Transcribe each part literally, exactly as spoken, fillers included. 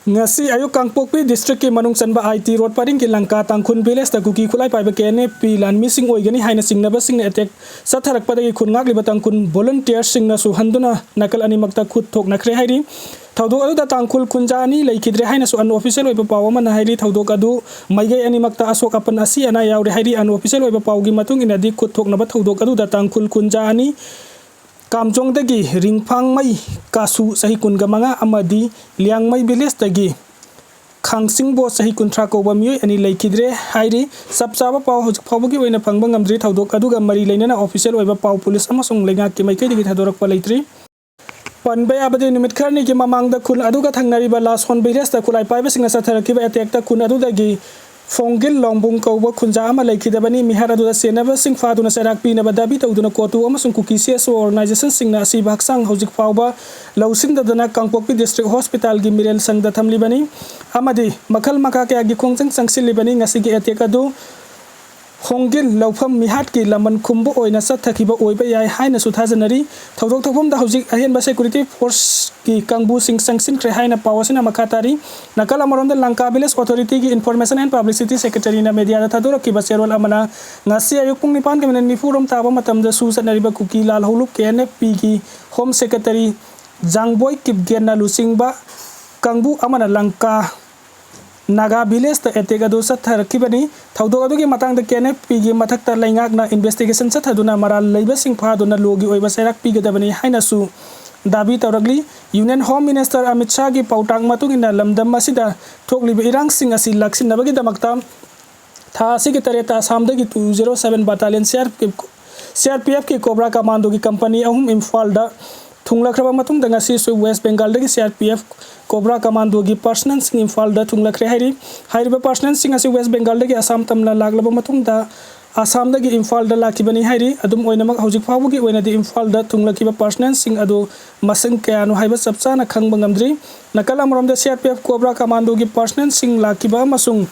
ꯉꯁꯤ ꯑꯌꯨꯛ ꯀꯥꯡꯄꯣꯛꯄꯤ ꯗꯤꯁꯇ꯭ꯔꯤꯛꯀꯤ ꯃꯅꯨꯡ ꯆꯟꯕ ꯑꯥꯏ ꯇꯤ ꯔꯣꯗ ꯄꯔꯤꯡꯒꯤ ꯂꯪꯀꯥ ꯇꯥꯡꯈꯨꯜ ꯚꯤꯂꯦꯖꯇ ꯀꯨꯀꯤ ꯈꯨꯠꯂꯥꯏ ꯄꯥꯏꯕ ꯀꯦ ꯑꯦꯟ ꯑꯦꯐ ꯄꯤ ꯂꯥꯟꯃꯤꯁꯤꯡ ꯑꯣꯏꯒꯅꯤ ꯍꯥꯏꯅ ꯆꯤꯡꯅꯕꯁꯤꯡꯅ ꯑꯦꯇꯦꯛ ꯆꯠꯊꯔꯛꯄꯗꯒꯤ ꯈꯨꯟ ꯉꯥꯛꯂꯤꯕ ꯇꯥꯡꯈꯨꯜ ꯚꯣꯂꯨꯟꯇꯤꯌꯔꯁꯤꯡꯅ ꯁꯨꯍꯟꯗꯨꯅ ꯅꯥꯀꯜ ꯑꯅꯤꯃꯛꯇ ꯈꯨꯠ ꯊꯣꯛꯅꯈ꯭ꯔꯦ ꯍꯥꯏꯔꯤ꯫ ꯊꯧꯗꯣꯛ ꯑꯗꯨꯗ ꯇꯥꯡꯈꯨꯜ ꯈꯨꯟꯖꯥ ꯑꯅꯤ ꯂꯩꯈꯤꯗ꯭ꯔꯦ ꯍꯥꯏꯅꯁꯨ ꯑꯟꯑꯣꯐꯤꯁꯤꯌꯦꯜ ꯑꯣꯏꯕ ꯄꯥꯎ ꯑꯃꯅ ꯍꯥꯏꯔꯤ꯫ ꯊꯧꯗꯣꯛ ꯑꯗꯨ ꯃꯥꯏꯀꯩ ꯑꯅꯤꯃꯛꯇ ꯑꯁꯣꯛ ꯑꯄꯟ ꯑꯁꯤ ꯑꯅꯥ ꯌꯥꯎꯔꯦ ꯍꯥꯏꯔꯤ꯫ ꯑꯟꯑꯣꯐꯤꯁꯤꯌꯦꯜ ꯑꯣꯏꯕ ꯄꯥꯎꯒꯤ ꯃꯇꯨꯡ ꯏꯟꯅꯗꯤ ꯈꯨꯠ ꯊꯣꯛꯅꯕ ꯊꯧꯗꯣꯛ ꯑꯗꯨꯗ ꯇꯥꯡꯈꯨꯜ ꯈꯨꯟꯖꯥ ꯑꯅꯤ ꯀꯥꯝꯖꯣꯡꯗꯒꯤ ꯔꯤꯡꯐꯥꯡꯃꯩ ꯀꯥꯁꯨ ꯆꯍꯤ ꯀꯨꯟꯒ ꯃꯉꯥ ꯑꯃꯗꯤ ꯂꯤꯌꯥꯡꯃꯩ ꯚꯤꯂꯦꯖꯇꯒꯤ ꯈꯥꯡꯆꯤꯡꯕꯣ ꯆꯍꯤ ꯀꯨꯟꯊ꯭ꯔꯥ ꯀꯧꯕ ꯃꯤꯑꯣꯏ ꯑꯅꯤ ꯂꯩꯈꯤꯗ꯭ꯔꯦ ꯍꯥꯏꯔꯤ꯫ ꯆꯞ ꯆꯥꯕ ꯄꯥꯎ ꯍꯧꯖꯤꯛ ꯐꯥꯎꯕꯒꯤ ꯑꯣꯏꯅ ꯐꯪꯕ ꯉꯝꯗ꯭ꯔꯤ꯫ ꯊꯧꯗꯣꯛ ꯑꯗꯨꯒ ꯃꯔꯤ ꯂꯩꯅꯅ ꯑꯣꯐꯤꯁꯤꯌꯦꯜ ꯑꯣꯏꯕ ꯄꯥꯎ ꯄꯨꯂꯤꯁ ꯑꯃꯁꯨꯡ ꯂꯩꯉꯥꯛꯀꯤ ꯃꯥꯏꯀꯩꯗꯒꯤ ꯊꯥꯗꯣꯔꯛꯄ ꯂꯩꯇ꯭ꯔꯤ꯫ ꯄꯟꯕ ꯌꯥꯕꯗꯤ ꯅꯨꯃꯤꯠ ꯈꯔꯅꯤꯒꯤ ꯃꯃꯥꯡꯗ ꯈꯨꯜ ꯑꯗꯨꯒ ꯊꯪꯅꯔꯤꯕ ꯂꯥꯁꯣꯟ ꯚꯤꯂꯦꯖꯇ ꯈꯨꯠꯂꯥꯏ ꯄꯥꯏꯕꯁꯤꯡꯅ ꯆꯠꯊꯔꯛꯈꯤꯕ ꯑꯦꯇꯦꯛꯇ ꯈꯨꯜ ꯑꯗꯨꯗꯒꯤ ꯐꯣꯡꯒꯤꯜ ꯂꯣꯡꯕꯨꯡ ꯀꯧꯕ ꯈꯨꯟꯖꯥ ꯑꯃ ꯂꯩꯈꯤꯗꯕꯅꯤ꯫ ꯃꯤꯍꯥꯠ ꯑꯗꯨꯗ ꯆꯦꯟꯅꯕꯁꯤꯡ ꯐꯥꯗꯨꯅ ꯆꯩꯔꯥꯛ ꯄꯤꯅꯕ ꯗꯥꯕꯤ ꯇꯧꯗꯨꯅ ꯀꯣꯇꯨ ꯑꯃꯁꯨꯡ ꯀꯨꯀꯤ ꯁꯤ ꯑꯦꯁ ꯑꯣ ꯑꯣꯔꯒꯅꯥꯏꯖꯦꯁꯟꯁꯤꯡꯅ ꯑꯁꯤꯕ ꯍꯛꯆꯥꯡ ꯍꯧꯖꯤꯛ ꯐꯥꯎꯕ ꯂꯧꯁꯤꯟꯗꯗꯅ ꯀꯥꯡꯄꯣꯛꯄꯤ ꯗꯤꯁꯇ꯭ꯔꯤꯛ ꯍꯣꯁꯄꯤꯇꯥꯜꯒꯤ ꯃꯤꯔꯦꯜ ꯁꯪꯗ ꯊꯝꯂꯤꯕꯅꯤ ꯑꯃꯗꯤ ꯃꯈꯜ ꯃꯈꯥ ꯀꯌꯥꯒꯤ ꯈꯣꯡꯖꯪ ꯆꯪꯁꯤꯜꯂꯤꯕꯅꯤ꯫ ꯉꯁꯤꯒꯤ ꯑꯦꯇꯦꯛ ꯑꯗꯨ ꯍꯣꯡꯒꯤꯟ ꯂꯧꯐꯝ ꯃꯤꯍꯥꯠꯀꯤ ꯂꯃꯟ ꯈꯨꯝꯕ ꯑꯣꯏꯅ ꯆꯠꯊꯈꯤꯕ ꯑꯣꯏꯕ ꯌꯥꯏ ꯍꯥꯏꯅꯁꯨ ꯊꯥꯖꯅꯔꯤ꯫ ꯊꯧꯗꯣꯛ ꯊꯣꯛꯐꯝꯗ ꯍꯧꯖꯤꯛ ꯑꯍꯦꯟꯕ ꯁꯦꯀ꯭ꯌꯨꯔꯤꯇꯤ ꯐꯣꯔꯁꯀꯤ ꯀꯥꯡꯕꯨꯁꯤꯡ ꯆꯪꯁꯤꯟꯈ꯭ꯔꯦ ꯍꯥꯏꯅ ꯄꯥꯎ ꯑꯁꯤꯅ ꯃꯈꯥ ꯇꯥꯔꯤ꯫ ꯅꯥꯀꯜ ꯑꯃꯔꯣꯝꯗ ꯂꯪꯀꯥ ꯚꯤꯂꯦꯖ ꯑꯣꯊꯣꯔꯤꯇꯤꯒꯤ ꯏꯟꯐꯣꯔꯃꯦꯁꯟ ꯑꯦꯟ ꯄꯕ꯭ꯂꯤꯁꯤꯇꯤ ꯁꯦꯀ꯭ꯔꯦꯇꯔꯤꯅ ꯃꯦꯗꯤꯌꯥꯗ ꯊꯥꯗꯣꯔꯛꯈꯤꯕ ꯆꯦꯔꯣꯜ ꯑꯃꯅ ꯉꯁꯤ ꯑꯌꯨꯛ ꯄꯨꯡ ꯅꯤꯄꯥꯟꯒ ꯃꯤꯅꯤꯠ ꯅꯤꯐꯨꯔꯣꯝ ꯇꯥꯕ ꯃꯇꯝꯗꯁꯨ ꯆꯠꯅꯔꯤꯕ ꯀꯨꯀꯤ ꯂꯥꯜꯍꯧꯂꯨꯞ ꯀꯦ ꯑꯦꯟ ꯑꯦꯐ ꯄꯤꯒꯤ ꯍꯣꯝ ꯁꯦꯀ꯭ꯔꯦꯇꯔꯤ ꯖꯥꯡꯕꯣꯏ ꯀꯤꯞꯒꯦꯟꯅ ꯂꯨꯆꯤꯡꯕ ꯀꯥꯡꯕꯨ ꯑꯃꯅ ꯂꯪꯀꯥ ꯅꯥꯒꯥ ꯚꯤꯂꯦꯖꯇ ꯑꯦꯇꯦꯛ ꯑꯗꯨ ꯆꯠꯊꯔꯛꯈꯤꯕꯅꯤ꯫ ꯊꯧꯗꯣꯛ ꯑꯗꯨꯒꯤ ꯃꯇꯥꯡꯗ ꯀꯦ ꯑꯦꯟ ꯑꯦꯐ ꯄꯤꯒꯤ ꯃꯊꯛꯇ ꯂꯩꯉꯥꯛꯅ ꯏꯟꯚꯦꯁꯇꯤꯒꯦꯁꯟ ꯆꯠꯊꯗꯨꯅ ꯃꯔꯥꯜ ꯂꯩꯕꯁꯤꯡ ꯐꯥꯗꯨꯅ ꯂꯣꯒꯤ ꯑꯣꯏꯕ ꯆꯩꯔꯥꯛ ꯄꯤꯒꯗꯕꯅꯤ ꯍꯥꯏꯅꯁꯨ ꯗꯥꯕꯤ ꯇꯧꯔꯛꯂꯤ꯫ ꯌꯨꯅꯤꯌꯟ ꯍꯣꯝ ꯃꯤꯅꯤꯁꯇꯔ ꯑꯃꯤꯠ ꯁꯥꯍꯒꯤ ꯄꯥꯎꯇꯥꯛ ꯃꯇꯨꯡ ꯏꯟꯅ ꯂꯝꯗꯝ ꯑꯁꯤꯗ ꯊꯣꯛꯂꯤꯕ ꯏꯔꯥꯡꯁꯤꯡ ꯑꯁꯤ ꯂꯥꯛꯁꯤꯟꯅꯕꯒꯤꯗꯃꯛꯇ ꯊꯥ ꯑꯁꯤꯒꯤ ꯇꯔꯦꯠꯇ ꯑꯁꯥꯝꯗꯒꯤ two zero seven battalion C R P F, C R P Fꯀꯤ ꯀꯣꯕ꯭ꯔꯥ ꯀꯃꯥꯟꯗꯣꯒꯤ ꯀꯝꯄꯅꯤ ꯑꯍꯨꯝ ꯏꯝꯐꯥꯜꯗ ꯊꯨꯡꯂꯈ꯭ꯔꯕ ꯃꯇꯨꯡꯗ ꯉꯁꯤꯁꯨ ꯋꯦꯁ ꯕꯦꯡꯒꯥꯜꯗꯒꯤ C R P F cobra ꯀꯃꯥꯟꯗꯣꯒꯤ ꯄꯥꯔꯁꯅꯦꯜꯁꯤꯡ ꯏꯝꯐꯥꯜꯗ ꯊꯨꯡꯂꯈ꯭ꯔꯦ ꯍꯥꯏꯔꯤ꯫ ꯍꯥꯏꯔꯤꯕ ꯄꯥꯔꯁꯅꯦꯜꯁꯤꯡ ꯑꯁꯤ ꯋꯦꯁ ꯕꯦꯡꯒꯥꯜꯗꯒꯤ ꯑꯁꯥꯝ ꯇꯝꯅ ꯂꯥꯛꯂꯕ ꯃꯇꯨꯡꯗ ꯑꯁꯥꯝꯗꯒꯤ ꯏꯝꯐꯥꯜꯗ ꯂꯥꯛꯈꯤꯕꯅꯤ ꯍꯥꯏꯔꯤ꯫ ꯑꯗꯨꯝ ꯑꯣꯏꯅꯃꯛ ꯍꯧꯖꯤꯛ ꯐꯥꯎꯕꯒꯤ ꯑꯣꯏꯅꯗꯤ ꯏꯝꯐꯥꯜꯗ ꯊꯨꯡꯂꯈꯤꯕ ꯄꯥꯔꯁꯅꯦꯜꯁꯤꯡ ꯑꯗꯨ ꯃꯁꯤꯡ ꯀꯌꯥꯅꯣ ꯍꯥꯏꯕ ꯆꯞ ꯆꯥꯅ ꯈꯪꯕ ꯉꯝꯗ꯭ꯔꯤ꯫ ꯅꯥꯀꯜ ꯑꯃꯔꯣꯝꯗ C R P F cobra ꯀꯃꯥꯟꯗꯣꯒꯤ ꯄꯥꯔꯁꯅꯦꯜꯁꯤꯡ ꯂꯥꯛꯈꯤꯕ ꯑꯃꯁꯨꯡ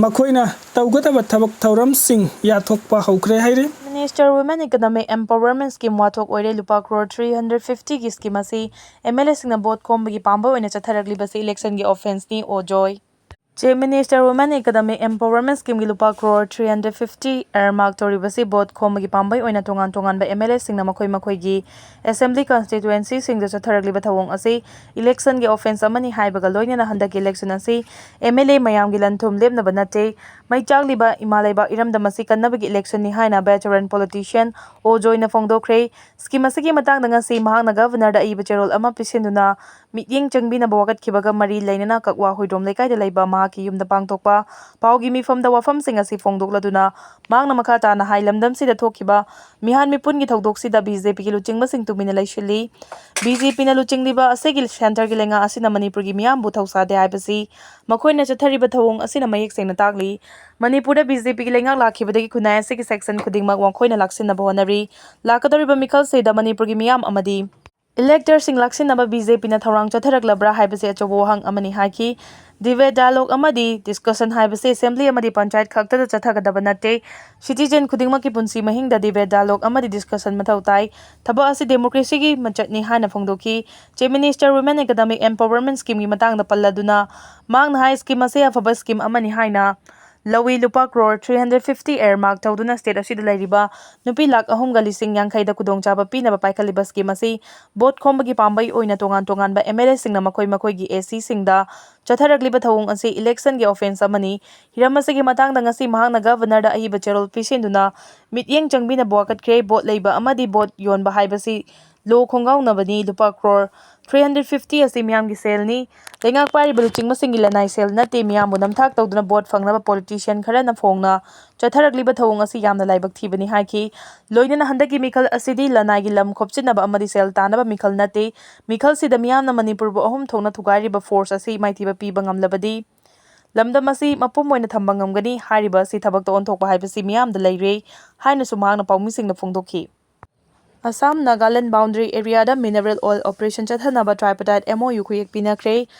ꯃꯈꯣꯏꯅ ꯇꯧꯒꯗꯕ ꯊꯕꯛ ꯊꯧꯔꯝꯁꯤꯡ ꯌꯥꯊꯣꯛꯄ ꯍꯧꯈ꯭ꯔꯦ ꯍꯥꯏꯔꯤ꯫ Minister Women Economic Empowerment Scheme ꯋꯥꯊꯣꯛ ꯑꯣꯏꯔꯦ꯫ ꯂꯨꯄꯥ ꯀ꯭ꯔꯣꯔ ꯊ꯭ꯔꯤ ꯍꯟꯗ꯭ꯔꯦꯠ ꯐꯤꯐꯇꯤꯒꯤ ꯁ꯭ꯀꯤꯝ ꯑꯁꯤ ꯑꯦꯝ ꯑꯦꯜ ꯑꯦꯁꯤꯡꯅ ꯚꯣꯠ ꯈꯣꯝꯕꯒꯤ ꯄꯥꯝꯕꯩ ꯑꯣꯏꯅ ꯆꯠꯊꯔꯛꯂꯤꯕꯁꯤ ꯏꯂꯦꯛꯁꯟꯒꯤ ꯑꯣꯐꯦꯟꯁꯅꯤ, O Joy. Chief minister women economic empowerment ꯁ꯭ꯀꯤꯝꯒꯤ ꯂꯨꯄꯥ crore three hundred fifty earmark ꯇꯧꯔꯤꯕꯁꯤ ꯚꯣꯠ ꯈꯣꯝꯕꯒꯤ ꯄꯥꯝꯕꯩ ꯑꯣꯏꯅ ꯇꯣꯉꯥꯟ ꯇꯣꯉꯥꯟꯕ ꯑꯦꯝ ꯑꯦꯜ ꯑꯦꯁꯤꯡꯅ ꯃꯈꯣꯏ ꯃꯈꯣꯏꯒꯤ ꯑꯦꯁꯦꯝꯕ꯭ꯂꯤ ꯀꯟꯁꯇꯤꯇ꯭ꯋꯦꯟꯁꯤꯁꯤꯡꯗ ꯆꯠꯊꯔꯛꯂꯤꯕ ꯊꯧꯑꯣꯡ ꯑꯁꯤ ꯏꯂꯦꯛꯁꯟꯒꯤ ꯑꯣꯐꯦꯟꯁ ꯑꯃꯅꯤ ꯍꯥꯏꯕꯒ ꯂꯣꯏꯅꯅ ꯍꯟꯗꯛꯀꯤ ꯏꯂꯦꯛꯁꯟ ꯑꯁꯤ ꯑꯦꯝ ꯑꯦꯜ ꯑꯦ ꯃꯌꯥꯝꯒꯤ ꯂꯟ ꯊꯨꯝ ꯂꯦꯞꯅꯕ ꯅꯠꯇꯦ꯫ ꯃꯩ ꯆꯥꯛꯂꯤꯕ ꯏꯃꯥ ꯂꯩꯕꯥꯛ ꯏꯔꯝꯗꯝ ꯑꯁꯤ ꯀꯟꯅꯕꯒꯤ ꯏꯂꯦꯛꯁꯟꯅꯤ ꯍꯥꯏꯅ ꯚꯦꯇꯔꯟ ꯄꯣꯂꯤꯇꯤꯁꯤꯌꯟ ꯑꯣ ꯖꯣꯏꯅ ꯐꯣꯡꯗꯣꯛꯈ꯭ꯔꯦ꯫ ꯁ꯭ꯀꯤꯝ ꯑꯁꯤꯒꯤ ꯃꯇꯥꯡꯗ ꯉꯁꯤ ꯃꯍꯥꯛꯅ ꯒꯚꯔꯅꯔꯗ ꯑꯏꯕ ꯆꯦꯔꯣꯜ ꯑꯃ ꯄꯤꯁꯤꯟꯗꯨꯅ ꯃꯤꯠꯌꯦꯡ ꯆꯪꯕꯤꯅꯕ ꯋꯥꯀꯠꯈꯤꯕꯒ ꯃꯔꯤ ꯂꯩꯅꯅ ꯀꯛꯋꯥ ꯍꯨꯏꯗ꯭ꯔꯣꯝ ꯂꯩꯀꯥꯏꯗ ꯂꯩꯕ ꯃꯍꯥꯛꯀꯤ ꯌꯨꯝꯗ ꯄꯥꯡꯊꯣꯛꯄ ꯄꯥꯎꯒꯤ ꯃꯤꯐꯝꯗ ꯋꯥꯐꯝꯁꯤꯡ ꯑꯁꯤ ꯐꯣꯡꯗꯣꯛꯂꯗꯨꯅ ꯃꯍꯥꯛꯅ ꯃꯈꯥ ꯇꯥꯅ ꯍꯥꯏ, ꯂꯝꯗꯝꯁꯤꯗ ꯊꯣꯛꯈꯤꯕ ꯃꯤꯍꯥꯠ ꯃꯤꯄꯨꯟꯒꯤ ꯊꯧꯗꯣꯛꯁꯤꯗ ꯕꯤ ꯖꯦ ꯄꯤꯒꯤ ꯂꯨꯆꯤꯡꯕꯁꯤꯡ ꯇꯨꯃꯤꯟꯅ ꯂꯩꯁꯤꯜꯂꯤ꯫ ꯕꯤ ꯖꯦ ꯄꯤꯅ ꯂꯨꯆꯤꯡꯂꯤꯕ ꯑꯁꯤꯒꯤ ꯁꯦꯟꯇꯔꯒꯤ ꯂꯩꯉꯥꯛ ꯑꯁꯤꯅ ꯃꯅꯤꯄꯨꯔꯒꯤ ꯃꯤꯌꯥꯝꯕꯨ ꯊꯧꯁꯥꯗꯦ ꯍꯥꯏꯕꯁꯤ ꯃꯈꯣꯏꯅ ꯆꯠꯊꯔꯤꯕ ꯊꯧꯑꯣꯡ ꯑꯁꯤꯅ ꯃꯌꯦꯛ ꯁꯦꯡꯅ ꯇꯥꯛꯂꯤ꯫ ꯃꯅꯤꯄꯨꯔꯗ ꯕꯤ ꯖꯦ ꯄꯤꯒꯤ ꯂꯩꯉꯥꯛ ꯂꯥꯛꯈꯤꯕꯗꯒꯤ ꯈꯨꯟꯅꯥꯏ ꯑꯁꯤꯒꯤ ꯁꯦꯛꯁꯟ ꯈꯨꯗꯤꯡꯃꯛ ꯋꯥꯡꯈꯣꯏꯅ ꯂꯥꯛꯁꯤꯟꯅꯕ ꯍꯣꯠꯅꯔꯤ꯫ ꯂꯥꯛꯀꯗꯧꯔꯤꯕ ꯃꯤꯈꯜꯁꯤꯗ ꯃꯅꯤꯄꯨꯔꯒꯤ ꯃꯤꯌꯥꯝ ꯑꯃꯗꯤ ꯏꯂꯦꯛꯇꯔꯁꯤꯡ ꯂꯥꯛꯁꯤꯟꯅꯕ ꯕꯤ ꯖꯦ ꯄꯤꯅ ꯊꯧꯔꯥꯡ ꯆꯠꯊꯔꯛꯂꯕ꯭ꯔꯥ ꯍꯥꯏꯕꯁꯤ ꯑꯆꯧꯕ ꯋꯥꯍꯪ ꯑꯃꯅꯤ ꯍꯥꯏꯈꯤ꯫ ꯗꯤꯕꯦꯠ, ꯗꯥꯏꯂꯣꯒ ꯑꯃꯗꯤ ꯗꯤꯁꯀꯁꯟ ꯍꯥꯏꯕꯁꯤ ꯑꯦꯁꯦꯝꯕ꯭ꯂꯤ ꯑꯃꯗꯤ ꯄꯟꯆꯥꯌꯠ ꯈꯛꯇꯗ ꯆꯠꯊꯒꯗꯕ ꯅꯠꯇꯦ꯫ ꯁꯤꯇꯤꯖꯦꯟ ꯈꯨꯗꯤꯡꯃꯛꯀꯤ ꯄꯨꯟꯁꯤ ꯃꯍꯤꯡꯗ ꯗꯤꯕꯦꯠ, ꯗꯥꯏꯂꯣꯒ ꯑꯃꯗꯤ ꯗꯤꯁꯀꯁꯟ ꯃꯊꯧ ꯇꯥꯏ꯫ ꯊꯕꯛ ꯑꯁꯤ ꯗꯦꯃꯣꯀ꯭ꯔꯦꯁꯤꯒꯤ ꯃꯆꯠꯅꯤ ꯍꯥꯏꯅ ꯐꯣꯡꯗꯣꯛꯈꯤ꯫ Chief minister women economic empowerment ꯁ꯭ꯀꯤꯝꯒꯤ ꯃꯇꯥꯡꯗ ꯄꯜꯂꯗꯨꯅ ꯃꯍꯥꯛꯅ ꯍꯥꯏ, ꯁ꯭ꯀꯤꯝ ꯑꯁꯤ ꯑꯐꯕ ꯁ꯭ꯀꯤꯝ ꯑꯃꯅꯤ ꯍꯥꯏꯅ ꯂꯧꯏ꯫ ꯂꯨꯄꯥ ꯀ꯭ꯔꯣꯔ ꯊ꯭ꯔꯤ ꯍꯟꯗ꯭ꯔꯦꯠ ꯐꯤꯐꯇꯤ ꯑꯦꯔꯃꯥꯔꯛ ꯇꯧꯗꯨꯅ ꯁ꯭ꯇꯦꯠ ꯑꯁꯤꯗ ꯂꯩꯔꯤꯕ ꯅꯨꯄꯤ ꯂꯥꯈ ꯑꯍꯨꯝꯒ ꯂꯤꯁꯤꯡ ꯌꯥꯡꯈꯩꯗ ꯈꯨꯗꯣꯡꯆꯥꯕ ꯄꯤꯅꯕ ꯄꯥꯏꯈꯠꯂꯤꯕ ꯁ꯭ꯀꯤꯝ ꯑꯁꯤ ꯚꯣꯠ ꯈꯣꯝꯕꯒꯤ ꯄꯥꯝꯕꯩ ꯑꯣꯏꯅ ꯇꯣꯉꯥꯟ ꯇꯣꯉꯥꯟꯕ ꯑꯦꯝ ꯑꯦꯜ ꯑꯦꯁꯤꯡꯅ ꯃꯈꯣꯏ ꯃꯈꯣꯏꯒꯤ ꯑꯦ ꯁꯤꯁꯤꯡꯗ ꯆꯠꯊꯔꯛꯂꯤꯕ ꯊꯧꯑꯣꯡ ꯑꯁꯤ ꯏꯂꯦꯛꯁꯟꯒꯤ ꯑꯣꯐꯦꯟꯁ ꯑꯃꯅꯤ꯫ ꯍꯤꯔꯝ ꯑꯁꯤꯒꯤ ꯃꯇꯥꯡꯗ ꯉꯁꯤ ꯃꯍꯥꯛꯅ ꯒꯚꯔꯅꯔꯗ ꯑꯏꯕ ꯆꯦꯔꯣꯜ ꯄꯤꯁꯤꯟꯗꯨꯅ ꯃꯤꯠꯌꯦꯡ ꯆꯪꯕꯤꯅꯕ ꯋꯥꯀꯠꯈ꯭ꯔꯦ꯫ ꯚꯣꯠ ꯂꯩꯕ ꯑꯃꯗꯤ ꯚꯣꯠ ꯌꯣꯟꯕ ꯍꯥꯏꯕꯁꯤ ꯂꯣ ꯈꯣꯡꯒꯥꯎꯅꯕꯅꯤ꯫ ꯂꯨꯄꯥ ꯀ꯭ꯔꯣꯔ ꯊ꯭ꯔꯤ ꯍꯟꯗ꯭ꯔꯦꯠ ꯐꯤꯐꯇꯤ ꯑꯁꯤ ꯃꯤꯌꯥꯝꯒꯤ ꯁꯦꯜꯅꯤ꯫ ꯂꯩꯉꯥꯛ ꯄꯥꯏꯔꯤꯕ ꯂꯨꯆꯤꯡꯕꯁꯤꯡꯒꯤ ꯂꯅꯥꯏ ꯁꯦꯜ ꯅꯠꯇꯦ꯫ ꯃꯤꯌꯥꯝꯕꯨ ꯅꯝꯊꯥꯛ ꯇꯧꯗꯨꯅ ꯚꯣꯠ ꯐꯪꯅꯕ ꯄꯣꯂꯤꯇꯤꯁꯤꯌꯟ ꯈꯔꯅ ꯐꯣꯡꯅ ꯆꯠꯊꯔꯛꯂꯤꯕ ꯊꯧꯑꯣꯡ ꯑꯁꯤ ꯌꯥꯝꯅ ꯂꯥꯏꯕꯛ ꯊꯤꯕꯅꯤ ꯍꯥꯏꯈꯤ꯫ ꯂꯣꯏꯅꯅ ꯍꯟꯗꯛꯀꯤ ꯃꯤꯈꯜ ꯑꯁꯤꯗꯤ ꯂꯅꯥꯏꯒꯤ ꯂꯝ ꯈꯣꯞꯆꯤꯟꯅꯕ ꯑꯃꯗꯤ ꯁꯦꯜ ꯇꯥꯟꯅꯕ ꯃꯤꯈꯜ ꯅꯠꯇꯦ꯫ ꯃꯤꯈꯜꯁꯤꯗ ꯃꯤꯌꯥꯝꯅ ꯃꯅꯤꯄꯨꯔꯕꯨ ꯑꯍꯨꯝ ꯊꯣꯛꯅ ꯊꯨꯒꯥꯏꯔꯤꯕ ꯐꯣꯔꯁ ꯑꯁꯤ ꯃꯥꯏꯊꯤꯕ ꯄꯤꯕ ꯉꯝꯂꯕꯗꯤ ꯂꯝꯗꯝ ꯑꯁꯤ ꯃꯄꯨꯝ ꯑꯣꯏꯅ ꯊꯝꯕ ꯉꯝꯒꯅꯤ꯫ ꯍꯥꯏꯔꯤꯕ ꯑꯁꯤ ꯊꯕꯛꯇ ꯑꯣꯟꯊꯣꯛꯄ ꯍꯥꯏꯕꯁꯤ ꯃꯤꯌꯥꯝꯗ ꯂꯩꯔꯦ ꯍꯥꯏꯅꯁꯨ ꯃꯍꯥꯛꯅ ꯄꯥꯎꯃꯤꯁꯤꯡꯗ ꯐꯣꯡꯗꯣꯛꯈꯤ꯫ ꯑꯁꯥꯝ ꯅꯥꯒꯥꯂꯦꯟ ꯕꯥꯎꯟꯗꯔꯤ ꯑꯦꯔꯤꯌꯥꯗ ꯃꯤꯅꯔꯦꯜ ꯑꯣꯏꯜ ꯑꯣꯄꯔꯦꯁꯟ ꯆꯠꯊꯅꯕ ꯇ꯭ꯔꯥꯏꯄꯗꯥꯏꯠ M O U ꯈꯨꯌꯦꯛ ꯄꯤꯅꯈ꯭ꯔꯦ꯫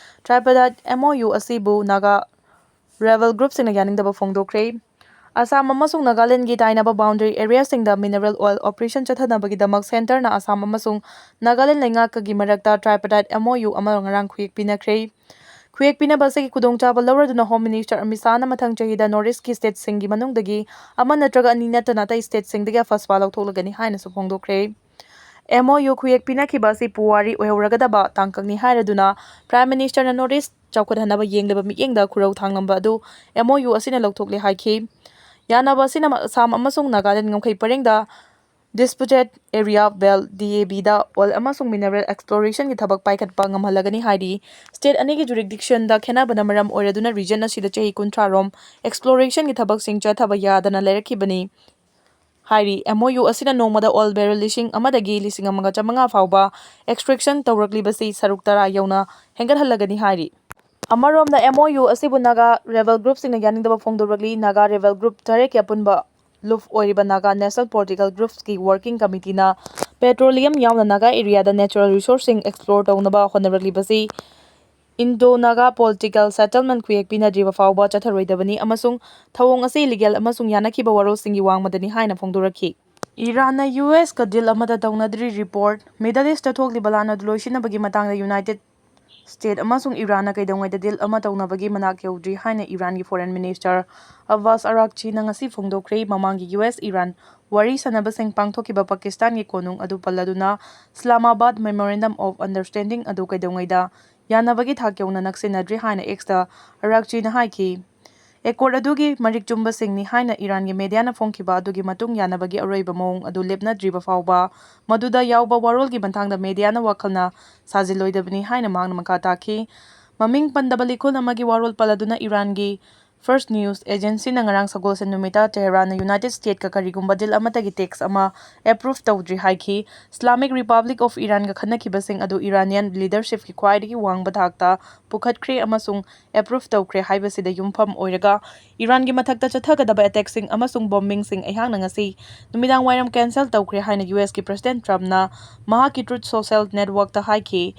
ꯇ꯭ꯔꯥꯏꯄꯗꯥꯏꯠ M O U ꯑꯁꯤꯕꯨ ꯅꯥꯒꯥ ꯔꯦꯕꯦꯜ ꯒ꯭ꯔꯨꯞꯁꯤꯡꯅ ꯌꯥꯅꯤꯡꯗꯕ ꯐꯣꯡꯗꯣꯛꯈ꯭ꯔꯦ꯫ ꯑꯁꯥꯝ ꯑꯃꯁꯨꯡ ꯅꯥꯒꯥꯂꯦꯟꯗꯒꯤ ꯇꯥꯏꯅꯕ boundary areaꯁꯤꯡꯗ mineral oil operation ꯆꯠꯊꯅꯕꯒꯤꯗꯃꯛ centreꯅ Assam ꯑꯃꯁꯨꯡ ꯅꯥꯒꯥꯂꯦꯟ ꯂꯩꯉꯥꯛꯀꯒꯤ ꯃꯔꯛꯇ tripartite MOU ꯑꯃ ꯉꯔꯥꯡ ꯈꯨꯌꯦꯛ ꯄꯤꯅꯈ꯭ꯔꯦ꯫ ꯈꯨꯌꯦꯛ ꯄꯤꯅꯕ ꯑꯁꯤꯒꯤ ꯈꯨꯗꯣꯡꯆꯥꯕ ꯂꯧꯔꯗꯨꯅ Home Minister ꯑꯃꯤꯠ ꯁꯥꯍꯅ ꯃꯊꯪ ꯆꯍꯤꯗ North Eastꯀꯤ stateꯁꯤꯡꯒꯤ ꯃꯅꯨꯡꯗꯒꯤ ꯑꯃ ꯅꯠꯇ꯭ꯔꯒ ꯑꯅꯤ ꯅꯠꯇꯅ ꯑꯇꯩ stateꯁꯤꯡꯗꯒꯤ ꯑꯐꯁꯄꯥ ꯂꯧꯊꯣꯛꯂꯒꯅꯤ ꯍꯥꯏꯅꯁꯨ ꯐꯣꯡꯗꯣꯛꯈ꯭ꯔꯦ꯫ MOU ꯈꯨꯌꯦꯛ ꯄꯤꯅꯈꯤꯕ ꯑꯁꯤ ꯄꯨꯋꯥꯔꯤ ꯑꯣꯏꯍꯧꯔꯒꯗꯕ ꯇꯥꯡꯀꯛꯅꯤ ꯍꯥꯏꯔꯗꯨꯅ Prime Ministerꯅ North East ꯆꯥꯎꯈꯠꯍꯟꯅꯕ ꯌꯦꯡꯂꯤꯕ ꯃꯤꯠꯌꯦꯡꯗ ꯈꯨꯔꯧ ꯊꯥꯡꯂꯝꯕ ꯑꯗꯨ MOU ꯑꯁꯤꯅ ꯂꯧꯊꯣꯛꯂꯦ ꯍꯥꯏꯈꯤ꯫ ꯌꯥꯅꯕ ꯑꯁꯤꯅ ꯑꯁꯥꯝ ꯑꯃꯁꯨꯡ ꯅꯥꯒꯥꯂꯦꯟ ꯉꯝꯈꯩ ꯄꯔꯦꯡꯗ Disputed Area Belt, DABꯗ oil ꯑꯃꯁꯨꯡ mineral explorationꯒꯤ ꯊꯕꯛ ꯄꯥꯏꯈꯠꯄ ꯉꯝꯍꯜꯂꯒꯅꯤ ꯍꯥꯏꯔꯤ꯫ State ꯑꯅꯤꯒꯤ jurisdictionꯗ ꯈꯦꯠꯅꯕꯅ ꯃꯔꯝ ꯑꯣꯏꯔꯗꯨꯅ region ꯑꯁꯤꯗ ꯆꯍꯤ ꯀꯨꯟꯊ꯭ꯔꯥ ꯔꯣꯝ explorationꯒꯤ ꯊꯕꯛꯁꯤꯡ ꯆꯠꯊꯕ ꯌꯥꯗꯅ ꯂꯩꯔꯛꯈꯤꯕꯅꯤ ꯍꯥꯏꯔꯤ꯫ MOU ꯑꯁꯤꯅ ꯅꯣꯡꯃꯗ oil barrel ꯂꯤꯁꯤꯡ ꯑꯃꯗꯒꯤ ꯂꯤꯁꯤꯡ ꯑꯃꯒ ꯆꯥꯃꯉꯥ ꯐꯥꯎꯕ extraction ꯇꯧꯔꯛꯂꯤꯕꯁꯤ ꯁꯔꯨꯛ ꯇꯔꯥ ꯌꯧꯅ ꯍꯦꯟꯒꯠꯍꯜꯂꯒꯅꯤ ꯍꯥꯏꯔꯤ꯫ ꯑꯃꯔꯣꯝꯗ MOU ꯑꯁꯤꯕꯨ ꯅꯥꯒꯥ rebel groupꯁꯤꯡꯅ ꯌꯥꯅꯤꯡꯗꯕ ꯐꯣꯡꯗꯣꯔꯛꯂꯤ꯫ ꯅꯥꯒꯥ rebel group ꯇꯔꯦꯠꯀꯤ ꯑꯄꯨꯟꯕ ꯂꯨꯞ ꯑꯣꯏꯔꯤꯕ Naga National Political Groupsꯀꯤ Working Committeeꯅ petroleum ꯌꯥꯎꯅ ꯅꯥꯒꯥ areaꯗ natural resourceꯁꯤꯡ explore ꯇꯧꯅꯕ ꯍꯣꯠꯅꯔꯛꯂꯤꯕꯁꯤ Indo-Naga political settlement ꯈꯨꯌꯦꯛ ꯄꯤꯅꯗ꯭ꯔꯤꯕ ꯐꯥꯎꯕ ꯆꯠꯊꯔꯣꯏꯗꯕꯅꯤ ꯑꯃꯁꯨꯡ ꯊꯧꯑꯣꯡ ꯑꯁꯤ legal ꯑꯃꯁꯨꯡ ꯌꯥꯅꯈꯤꯕ ꯋꯥꯔꯣꯜꯁꯤꯡꯒꯤ ꯋꯥꯡꯃꯗꯅꯤ ꯍꯥꯏꯅ ꯐꯣꯡꯗꯣꯔꯛꯈꯤ꯫ ꯏꯔꯥꯟꯅ USꯀ deal ꯑꯃꯠꯇ ꯇꯧꯅꯗ꯭ꯔꯤ꯫ Report, Middle Eastꯇ ꯊꯣꯛꯂꯤꯕ ꯂꯥꯟ ꯑꯗꯨ ꯂꯣꯏꯁꯤꯟꯅꯕꯒꯤ ꯃꯇꯥꯡꯗ United States ꯑꯃꯁꯨꯡ ꯏꯔꯥꯟꯅ ꯀꯩꯗꯧꯉꯩꯗ deal ꯑꯃ ꯇꯧꯅꯕꯒꯤ ꯃꯅꯥꯛ ꯌꯧꯗ꯭ꯔꯤ ꯍꯥꯏꯅ ꯏꯔꯥꯟꯒꯤ Foreign Minister ꯑꯕꯥꯁ ꯑꯔꯥꯛꯆꯤꯅ ꯉꯁꯤ ꯐꯣꯡꯗꯣꯛꯈ꯭ꯔꯦ꯫ ꯃꯃꯥꯡꯒꯤ US ꯏꯔꯥꯟ ꯋꯥꯔꯤ ꯁꯥꯅꯕꯁꯤꯡ ꯄꯥꯡꯊꯣꯛꯈꯤꯕ ꯄꯥꯀꯤꯁꯇꯥꯟꯒꯤ ꯀꯣꯅꯨꯡ ꯑꯗꯨ ꯄꯜꯂꯗꯨꯅ Islamabad Memorandum of Understanding ꯑꯗꯨ ꯀꯩꯗꯧꯉꯩꯗ ꯌꯥꯅꯕꯒꯤ ꯊꯥꯛ ꯌꯧꯅ ꯅꯛꯁꯤꯟꯅꯗ꯭ꯔꯤ ꯍꯥꯏꯅ Xꯇ ꯑꯔꯥꯛꯆꯤꯅ ꯍꯥꯏꯈꯤ꯫ Accord ꯑꯗꯨꯒꯤ ꯃꯔꯤꯛ ꯆꯨꯝꯕꯁꯤꯡꯅꯤ ꯍꯥꯏꯅ ꯏꯔꯥꯟꯒꯤ mediaꯅ ꯐꯣꯡꯈꯤꯕ ꯑꯗꯨꯒꯤ ꯃꯇꯨꯡ ꯌꯥꯅꯕꯒꯤ ꯑꯔꯣꯏꯕ ꯃꯑꯣꯡ ꯑꯗꯨ ꯂꯦꯞꯅꯗ꯭ꯔꯤꯕ ꯐꯥꯎꯕ ꯃꯗꯨꯗ ꯌꯥꯎꯕ ꯋꯥꯔꯣꯜꯒꯤ ꯃꯇꯥꯡꯗ mediaꯅ ꯋꯥꯈꯜꯅ ꯁꯥꯖꯤꯜꯂꯣꯏꯗꯕꯅꯤ ꯍꯥꯏꯅ ꯃꯍꯥꯛꯅ ꯃꯈꯥ ꯇꯥꯈꯤ꯫ ꯃꯃꯤꯡ ꯄꯟꯗꯕ ꯂꯤꯈꯨꯜ ꯑꯃꯒꯤ ꯋꯥꯔꯣꯜ ꯄꯜꯂꯗꯨꯅ ꯏꯔꯥꯟꯒꯤ Fars News Agencyꯅ ꯉꯔꯥꯡ ꯁꯒꯣꯜꯁꯦꯟ ꯅꯨꯃꯤꯠꯇ ꯇꯦꯍꯔꯥꯟꯅ United Statesꯀ ꯀꯔꯤꯒꯨꯝꯕ deal ꯑꯃꯠꯇꯒꯤ text ꯑꯃ approve ꯇꯧꯗ꯭ꯔꯤ ꯍꯥꯏꯈꯤ꯫ Islamic Republic of Iranꯒ ꯈꯠꯅꯈꯤꯕꯁꯤꯡ ꯑꯗꯨ Iranian leadershipꯀꯤ ꯈ꯭ꯋꯥꯏꯗꯒꯤ ꯋꯥꯡꯕ ꯊꯥꯛꯇ ꯄꯨꯈꯠꯈ꯭ꯔꯦ ꯑꯃꯁꯨꯡ approve ꯇꯧꯈ꯭ꯔꯦ ꯍꯥꯏꯕꯁꯤꯗ ꯌꯨꯝꯐꯝ ꯑꯣꯏꯔꯒ ꯏꯔꯥꯟꯒꯤ ꯃꯊꯛꯇ ꯆꯠꯊꯒꯗꯕ attackꯁꯤꯡ ꯑꯃꯁꯨꯡ bombingꯁꯤꯡ ꯑꯩꯍꯥꯛꯅ ꯉꯁꯤ ꯅꯨꯃꯤꯗꯥꯡ ꯋꯥꯏꯔꯝ cancel ꯇꯧꯈ꯭ꯔꯦ ꯍꯥꯏꯅ USꯀꯤ President Trumpꯅ ꯃꯍꯥꯛꯀꯤ Truth Social networkꯇ ꯍꯥꯏꯈꯤ꯫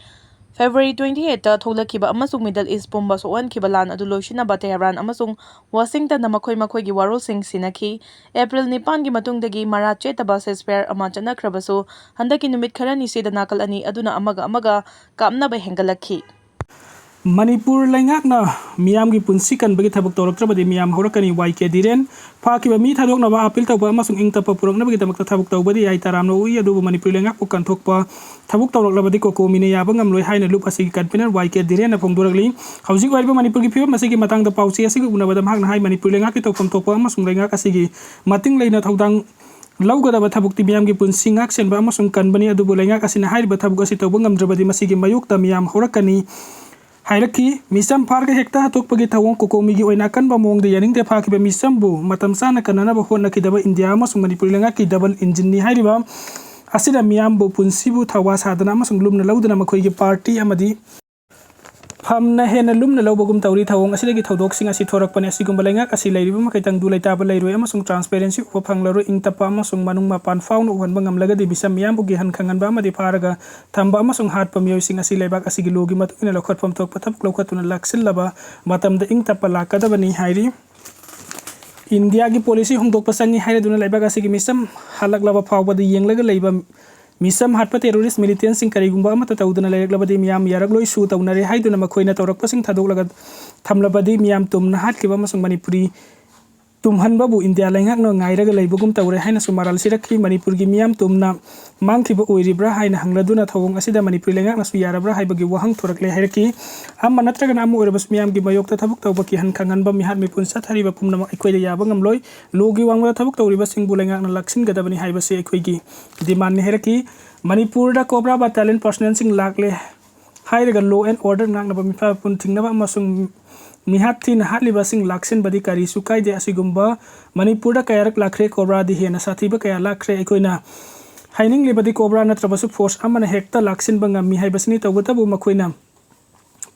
February twenty eight ꯊꯣꯛꯂꯛꯈꯤꯕ ꯑꯃꯁꯨꯡ Middle East ꯄꯨꯝꯕ ꯁꯣꯛꯍꯟꯈꯤꯕ ꯂꯥꯟ ꯑꯗꯨ ꯂꯣꯏꯁꯤꯟꯅꯕ ꯇꯦꯍꯔꯥꯟ ꯑꯃꯁꯨꯡ ꯋꯥꯁꯤꯡꯇꯟꯗ ꯃꯈꯣꯏ ꯃꯈꯣꯏꯒꯤ ꯋꯥꯔꯣꯜꯁꯤꯡ ꯁꯤꯟꯅꯈꯤ꯫ April ꯅꯤꯄꯥꯟꯒꯤ ꯃꯇꯨꯡꯗꯒꯤ ꯃꯔꯥ ꯆꯦꯠꯇꯕ ceasefire ꯑꯃ ꯆꯠꯅꯈ꯭ꯔꯕꯁꯨ, ꯍꯟꯗꯛꯀꯤ ꯅꯨꯃꯤꯠ ꯈꯔꯅꯤꯁꯤꯗ ꯅꯥꯀꯜ ꯑꯅꯤ ꯑꯗꯨꯅ ꯑꯃꯒ ꯑꯃꯒ ꯀꯥꯞꯅꯕ ꯍꯦꯟꯒꯠꯂꯛꯈꯤ꯫ ꯃꯅꯤꯄꯨꯔ ꯂꯩꯉꯥꯛꯅ ꯃꯤꯌꯥꯝꯒꯤ ꯄꯨꯟꯁꯤ ꯀꯟꯕꯒꯤ ꯊꯕꯛ ꯇꯧꯔꯛꯇ꯭ꯔꯕꯗꯤ ꯃꯤꯌꯥꯝ ꯍꯧꯔꯛꯀꯅꯤ꯫ ꯋꯥꯏ ꯀꯦ ꯙꯤꯔꯦꯟ꯫ ꯐꯥꯈꯤꯕ ꯃꯤ ꯊꯥꯗꯣꯛꯅꯕ, ꯑꯥꯄꯤꯜ ꯇꯧꯕ ꯑꯃꯁꯨꯡ ꯏꯪ ꯇꯞꯄ ꯄꯨꯔꯛꯅꯕꯒꯤꯗꯃꯛꯇ ꯊꯕꯛ ꯇꯧꯕꯗꯤ ꯌꯥꯏ, ꯇꯔꯥꯝꯅ ꯑꯣꯛꯏ, ꯑꯗꯨꯕꯨ ꯃꯅꯤꯄꯨꯔꯤ ꯂꯩꯉꯥꯛꯄꯨ ꯀꯟꯊꯣꯛꯄ ꯊꯕꯛ ꯇꯧꯔꯛꯂꯕꯗꯤ ꯀꯣꯀꯣꯃꯤꯅ ꯌꯥꯕ ꯉꯝꯂꯣꯏ ꯍꯥꯏꯅ ꯂꯨꯞ ꯑꯁꯤꯒꯤ convener ꯋꯥꯏ ꯀꯦ ꯙꯤꯔꯦꯟꯅ ꯐꯣꯡꯗꯣꯔꯛꯂꯤ꯫ ꯍꯧꯖꯤꯛ ꯑꯣꯏꯔꯤꯕ ꯃꯅꯤꯄꯨꯔꯒꯤ ꯐꯤꯕꯝ ꯑꯁꯤꯒꯤ ꯃꯇꯥꯡꯗ ꯄꯥꯎꯆꯦ ꯑꯁꯤꯒ ꯎꯅꯕꯗ ꯃꯍꯥꯛꯅ ꯍꯥꯏ, ꯃꯅꯤꯄꯨꯔ ꯂꯩꯉꯥꯛꯀꯤ ꯇꯧꯐꯝ ꯊꯣꯛꯄ ꯑꯃꯁꯨꯡ ꯂꯩꯉꯥꯛ ꯑꯁꯤꯒꯤ ꯃꯇꯤꯡ ꯂꯩꯅ ꯊꯧꯗꯥꯡ ꯂꯧꯒꯗꯕ ꯊꯕꯛꯇꯤ ꯃꯤꯌꯥꯝꯒꯤ ꯄꯨꯟꯁꯤ ꯉꯥꯛ-ꯁꯦꯟꯕ ꯑꯃꯁꯨꯡ ꯀꯟꯕꯅꯤ, ꯑꯗꯨꯕꯨ ꯂꯩꯉꯥꯛ ꯑꯁꯤꯅ ꯍꯥꯏꯔꯤꯕ ꯊꯕꯛ ꯑꯁꯤ ꯇꯧꯕ ꯉꯝꯗ꯭ꯔꯕꯗꯤ ꯃꯁꯤꯒꯤ ꯃꯥꯌꯣꯛꯇ ꯃꯤꯌꯥꯝ ꯍꯧꯔꯛꯀꯅꯤ ꯍꯥꯏꯔꯛꯈꯤ꯫ ꯃꯤꯆꯝ ꯐꯥꯔꯒ ꯍꯦꯛꯇ ꯍꯥꯠꯇꯣꯛꯄꯒꯤ ꯊꯧꯑꯣꯡ ꯀꯣꯀꯣꯃꯤꯒꯤ ꯑꯣꯏꯅ ꯑꯀꯟꯕ ꯃꯑꯣꯡꯗ ꯌꯥꯅꯤꯡꯗꯦ꯫ ꯐꯥꯈꯤꯕ ꯃꯤꯆꯝꯕꯨ ꯃꯇꯝ ꯆꯥꯅ ꯀꯟꯅꯅꯕ ꯍꯣꯠꯅꯈꯤꯗꯕ ꯏꯟꯗꯤꯌꯥ ꯑꯃꯁꯨꯡ ꯃꯅꯤꯄꯨꯔ ꯂꯩꯉꯥꯛꯀꯤ double engine ꯅꯤ ꯍꯥꯏꯔꯤꯕ ꯑꯁꯤꯅ ꯃꯤꯌꯥꯝꯕꯨ ꯄꯨꯟꯁꯤꯕꯨ ꯊꯧꯋꯥ ꯁꯥꯗꯅ ꯑꯃꯁꯨꯡ ꯂꯨꯝꯅ ꯂꯧꯗꯨꯅ ꯃꯈꯣꯏꯒꯤ party ꯑꯃꯗꯤ ꯐꯝꯅ ꯍꯦꯟꯅ ꯂꯨꯝꯅ ꯂꯧꯕꯒꯨꯝ ꯇꯧꯔꯤ꯫ ꯊꯧꯑꯣꯡ ꯑꯁꯤꯗꯒꯤ ꯊꯧꯗꯣꯛꯁꯤꯡ ꯑꯁꯤ ꯊꯣꯔꯛꯄꯅꯤ꯫ ꯑꯁꯤꯒꯨꯝꯕ ꯂꯩꯉꯥꯛ ꯑꯁꯤ ꯂꯩꯔꯤꯕ ꯃꯈꯩ ꯇꯪꯗꯨ ꯂꯩꯇꯥꯕ ꯂꯩꯔꯣꯏ ꯑꯃꯁꯨꯡ transparency ꯎꯕ ꯐꯪꯂꯔꯣꯏ꯫ ꯏꯪ ꯇꯞꯄ ꯑꯃꯁꯨꯡ ꯃꯅꯨꯡ ꯃꯄꯥꯟ ꯐꯥꯎꯅ ꯎꯍꯟꯕ ꯉꯝꯂꯒꯗꯤ ꯃꯤꯆꯝ ꯃꯤꯌꯥꯝꯕꯨ ꯀꯤꯍꯟ ꯈꯪꯍꯟꯕ ꯑꯃꯗꯤ ꯐꯥꯔꯒ ꯊꯝꯕ ꯑꯃꯁꯨꯡ ꯍꯥꯠꯄ ꯃꯤꯑꯣꯏꯁꯤꯡ ꯑꯁꯤ ꯂꯩꯕꯥꯛ ꯑꯁꯤꯒꯤ law ꯒꯤ ꯃꯇꯨꯡ ꯏꯟꯅ ꯂꯧꯈꯠꯐꯝ ꯊꯣꯛꯄ ꯊꯕꯛ ꯂꯧꯈꯠꯇꯨꯅ ꯂꯥꯛꯁꯤꯜꯂꯕ ꯃꯇꯝꯗ ꯏꯪ ꯇꯞꯄ ꯂꯥꯛꯀꯗꯕꯅꯤ ꯍꯥꯏꯔꯤ꯫ ꯏꯟꯗꯤꯌꯥꯒꯤ policy ꯍꯣꯡꯗꯣꯛꯄ ꯆꯪꯏ ꯍꯥꯏꯔꯗꯨꯅ ꯂꯩꯕꯥꯛ ꯑꯁꯤꯒꯤ ꯃꯤꯆꯝ ꯍꯜꯂꯛꯂꯕ ꯐꯥꯎꯕꯗ ꯌꯦꯡꯂꯒ ꯂꯩꯕ ꯃꯤꯆꯝ ꯍꯥꯠꯄ terrorist militant ꯁꯤꯡ ꯀꯔꯤꯒꯨꯝꯕ ꯑꯃꯠꯇ ꯇꯧꯗꯅ ꯂꯩꯔꯛꯂꯕꯗꯤ ꯃꯤꯌꯥꯝ ꯌꯥꯔꯛꯂꯣꯏ꯫ ꯁꯨ ꯇꯧꯅꯔꯦ ꯍꯥꯏꯗꯨꯅ ꯃꯈꯣꯏꯅ ꯇꯧꯔꯛꯄꯁꯤꯡ ꯊꯥꯗꯣꯛꯂꯒ ꯊꯝꯂꯕꯗꯤ ꯃꯤꯌꯥꯝ ꯇꯨꯝꯅ ꯍꯥꯠꯈꯤꯕ ꯑꯃꯁꯨꯡ ꯃꯅꯤꯄꯨꯔꯤ ꯇꯨꯝꯍꯟꯕꯕꯨ ꯏꯟꯗꯤꯌꯥ ꯂꯩꯉꯥꯛꯅ ꯉꯥꯏꯔꯒ ꯂꯩꯕꯒꯨꯝ ꯇꯧꯔꯦ ꯍꯥꯏꯅꯁꯨ ꯃꯔꯥꯜ ꯁꯤꯔꯛꯈꯤ꯫ ꯃꯅꯤꯄꯨꯔꯒꯤ ꯃꯤꯌꯥꯝ ꯇꯨꯝꯅ ꯃꯥꯡꯈꯤꯕ ꯑꯣꯏꯔꯤꯕ꯭ꯔꯥ ꯍꯥꯏꯅ ꯍꯪꯂꯗꯨꯅ ꯊꯧꯑꯣꯡ ꯑꯁꯤꯗ ꯃꯅꯤꯄꯨꯔꯤ ꯂꯩꯉꯥꯛꯅꯁꯨ ꯌꯥꯔꯕ꯭ꯔꯥ ꯍꯥꯏꯕꯒꯤ ꯋꯥꯍꯪ ꯊꯣꯔꯛꯂꯦ ꯍꯥꯏꯔꯛꯈꯤ꯫ ꯑꯃ ꯅꯠꯇ꯭ꯔꯒꯅ ꯑꯃ ꯑꯣꯏꯔꯕꯁꯨ ꯃꯤꯌꯥꯝꯒꯤ ꯃꯥꯌꯣꯛꯇ ꯊꯕꯛ ꯇꯧꯕ ꯀꯤꯍꯟ ꯈꯪꯍꯟꯕ ꯃꯤꯍꯥꯠ ꯃꯤꯄꯨꯟ ꯆꯠꯊꯔꯤꯕ ꯄꯨꯝꯅꯃꯛ ꯑꯩꯈꯣꯏꯗ ꯌꯥꯕ ꯉꯝꯂꯣꯏ꯫ Law ꯒꯤ ꯋꯥꯡꯃꯗ ꯊꯕꯛ ꯇꯧꯔꯤꯕꯁꯤꯡꯕꯨ ꯂꯩꯉꯥꯛꯅ ꯂꯥꯛꯁꯤꯟꯒꯗꯕꯅꯤ ꯍꯥꯏꯕꯁꯤ ꯑꯩꯈꯣꯏꯒꯤ demand ꯅꯤ ꯍꯥꯏꯔꯛꯈꯤ꯫ ꯃꯅꯤꯄꯨꯔꯗ COBRA battalion personnel ꯁꯤꯡ ꯂꯥꯛꯂꯦ ꯍꯥꯏꯔꯒ law and order ꯉꯥꯛꯅꯕ ꯃꯤꯐꯝ ꯊꯤꯡꯅꯕ ꯑꯃꯁꯨꯡ ꯃꯤꯍꯥꯠ ꯊꯤꯅ ꯍꯥꯠꯂꯤꯕꯁꯤꯡ ꯂꯥꯛꯁꯤꯟꯕꯗꯤ ꯀꯔꯤꯁꯨ ꯀꯥꯏꯗꯦ꯫ ꯑꯁꯤꯒꯨꯝꯕ ꯃꯅꯤꯄꯨꯔꯗ ꯀꯌꯥꯔꯛ ꯂꯥꯛꯈ꯭ꯔꯦ, COBRA ꯗꯤ ꯍꯦꯟꯅ ꯁꯥꯊꯤꯕ ꯀꯌꯥ ꯂꯥꯛꯈ꯭ꯔꯦ꯫ ꯑꯩꯈꯣꯏꯅ ꯍꯥꯏꯅꯤꯡꯂꯤꯕꯗꯤ COBRA ꯅꯠꯇ꯭ꯔꯕꯁꯨ force ꯑꯃꯅ ꯍꯦꯛꯇ ꯂꯥꯛꯁꯤꯟꯕ ꯉꯝꯃꯤ ꯍꯥꯏꯕꯁꯤꯅꯤ꯫ ꯇꯧꯕꯇꯕꯨ ꯃꯈꯣꯏꯅ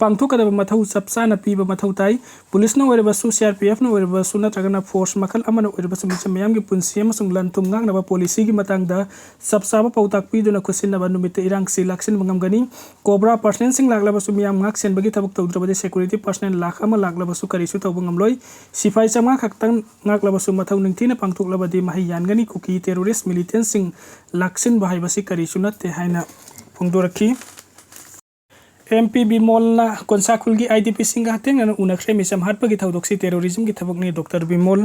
ꯄꯥꯡꯊꯣꯛꯀꯗꯕ ꯃꯊꯧ ꯆꯞ ꯆꯥꯅ ꯄꯤꯕ ꯃꯊꯧ ꯇꯥꯏ꯫ ꯄꯨꯂꯤꯁꯅ ꯑꯣꯏꯔꯕꯁꯨ, ꯁꯤ ꯑꯥꯔ ꯄꯤ ꯑꯦꯐꯅ ꯑꯣꯏꯔꯕꯁꯨ, ꯅꯠꯇ꯭ꯔꯒꯅ ꯐꯣꯔꯁ ꯃꯈꯜ ꯑꯃꯅ ꯑꯣꯏꯔꯕꯁꯨ, ꯃꯤꯆꯝ ꯃꯤꯌꯥꯝꯒꯤ ꯄꯨꯟꯁꯤ ꯑꯃꯁꯨꯡ ꯂꯟ ꯊꯨꯝ ꯉꯥꯛꯅꯕ ꯄꯣꯂꯤꯁꯤꯒꯤ ꯃꯇꯥꯡꯗ ꯆꯞ ꯆꯥꯕ ꯄꯥꯎꯇꯥꯛ ꯄꯤꯗꯨꯅ ꯈꯨꯠꯁꯤꯟꯅꯕ ꯅꯨꯃꯤꯠꯇ ꯏꯔꯥꯡꯁꯤ ꯂꯥꯛꯁꯤꯟꯕ ꯉꯝꯒꯅꯤ꯫ ꯀꯣꯕ꯭ꯔꯥ ꯄꯥꯔꯁꯅꯦꯜꯁꯤꯡ ꯂꯥꯛꯂꯕꯁꯨ, ꯃꯤꯌꯥꯝ ꯉꯥꯛ ꯁꯦꯟꯕꯒꯤ ꯊꯕꯛ ꯇꯧꯗ꯭ꯔꯕꯗꯤ ꯁꯦꯀ꯭ꯌꯨꯔꯤꯇꯤ ꯄꯥꯔꯁꯅꯦꯜ ꯂꯥꯈ ꯑꯃ ꯂꯥꯛꯂꯕꯁꯨ ꯀꯔꯤꯁꯨ ꯇꯧꯕ ꯉꯝꯂꯣꯏ꯫ ꯁꯤꯐꯥꯏ ꯆꯥꯝꯃꯉꯥ ꯈꯛꯇꯪ ꯉꯥꯛꯂꯕꯁꯨ ꯃꯊꯧ ꯅꯤꯡꯊꯤꯅ ꯄꯥꯡꯊꯣꯛꯂꯕꯗꯤ ꯃꯍꯩ ꯌꯥꯟꯒꯅꯤ꯫ ꯀꯨꯀꯤ ꯇꯦꯔꯣꯔꯤꯁ ꯃꯤꯂꯤꯇꯦꯟꯁꯤꯡ ꯂꯥꯛꯁꯤꯟꯕ ꯍꯥꯏꯕꯁꯤ ꯀꯔꯤꯁꯨ ꯅꯠꯇꯦ ꯍꯥꯏꯅ ꯐꯣꯡꯗꯣꯔꯛꯈꯤ꯫ ꯑꯦꯝ ꯄꯤ ꯕꯤꯃꯣꯜꯅ ꯀꯣꯟꯁꯥꯈꯨꯜꯒꯤ ꯑꯥꯏ ꯗꯤ ꯄꯤꯁꯤꯡꯒ ꯍꯛꯊꯦꯡꯅꯅ ꯎꯅꯈ꯭ꯔꯦ꯫ ꯃꯤꯆꯝ ꯍꯥꯠꯄꯒꯤ ꯊꯧꯗꯣꯛꯁꯤ ꯇꯦꯔꯣꯔꯤꯖꯝꯒꯤ ꯊꯕꯛꯅꯤ, ꯗꯣꯛꯇꯔ ꯕꯤꯃꯣꯜ꯫